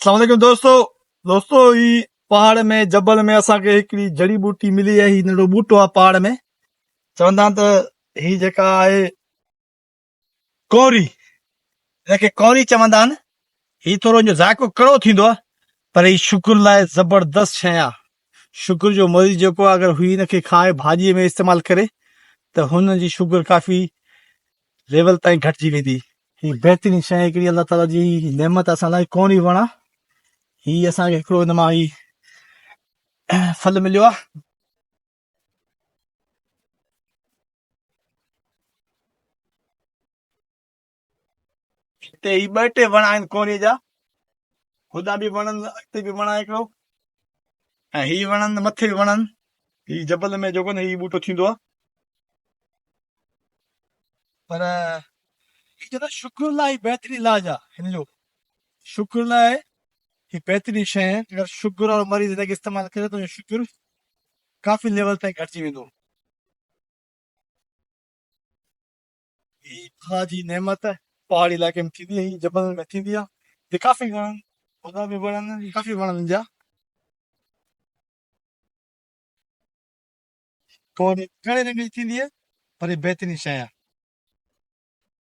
اسلام عليڪم دوستو دوستو هي پهاڙ ۾ جبل ۾ اسان کي هڪڙي جڙي ٻوٽي ملي آهي هي ننڍو ٻوٽو آهي پهاڙ ۾ چوندا آهن ته هي جيڪا آهي ڪوري هن کي ڪوري چوندا آهن هي ٿورو ان جو ذائقو ڪڙو ٿيندو آهي پر هي شگر لاء زبردست شيء آهي شگر جو مريض جيڪو آهي اگر هي هن کي کائي ڀاڄي ۾ استعمال ڪري ته هن جي شگر ڪافي ليول تائين گهٽجي ويندي. هي بهترين شيء هڪڙي الله تعالي جي نعمت اسان لاء ڪونهي وڻ آ هي اسان کي هڪڙو هن مان هي ڦل مليو آ. هتي هي ٻه ٽي وڻ آهن ڪونهي جا هوڏانهن به وڻن اڳتي به وڻ آهي هڪڙو ۽ هي وڻن مٿي به وڻن هي جبل ۾ جيڪو نه هي ٻوٽو ٿيندو آ. پر هي چوندا شڪر لاء هي بهترين علاج آ هن جو شڪر لاء هي بهترين شيء آهي اگر شگر وارو مريض هن کي استعمال ڪري ته شگر ڪافي ليول تائين گهٽجي ويندو. هي خدا جي نعمت پهاڙي علائقي ۾ ٿيندي آهي جبلن ۾ ٿيندي آهي هتي ڪافي وڻ هوڏا به وڻ آهن ڪافي وڻ آهن جا. ٿوري گهڻي رنگ جي ٿيندي آهي پر هي بهترين شيء آهي.